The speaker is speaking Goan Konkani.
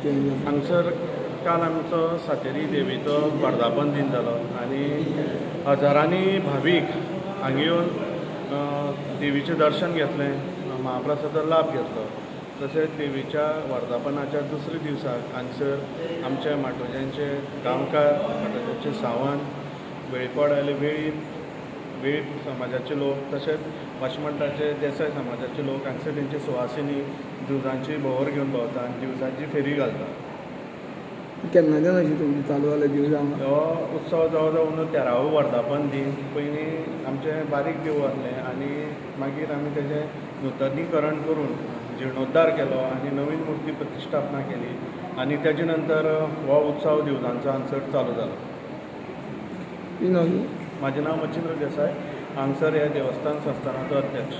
तुमचें? हांगसर काल आमचो सातेरी देवीचो वर्धापन दीन जालो आनी हजारांनी भावीक हांगा येवन देवीचें दर्शन घेतलें, महाप्रसादाचो लाभ घेतलो. तशेंच देवीच्या वर्धापनाच्या दुसऱ्या दिवसाक हांगसर आमच्या माटोळ्यांचे गांवकार, माटोळ्यांचे सावंत, वेळीपवाड्याले वेळीप, वेळीप समाजाचे लोक, तशेंच वाशमंटाचे देसाय समाजाचे लोक हांगसर तेंची सुवासिनी दिवजांची भोंवर घेवन भोंवता आनी दिवजांची फेरी घालता. केन्नाच्यान अशी तुमची चालू जाल्या दिवजां? हो उत्सव जवळ जवळ 13वो वर्धापन दीन. पयलीं आमचें बारीक देवूळ आसलें आनी मागीर आमी तेजें नुतनीकरण करून जिर्णोद्धार केलो आनी नवीन मुर्ती प्रतिश्ठापना केली आनी तेजे नंतर हो उत्सव दिवजांचो हांगसर चालू जालो. तुजें नांव? म्हाजें नांव मच्छिंद्र देसाय, हांगसर ह्या देवस्थान संस्थानाचो अध्यक्ष.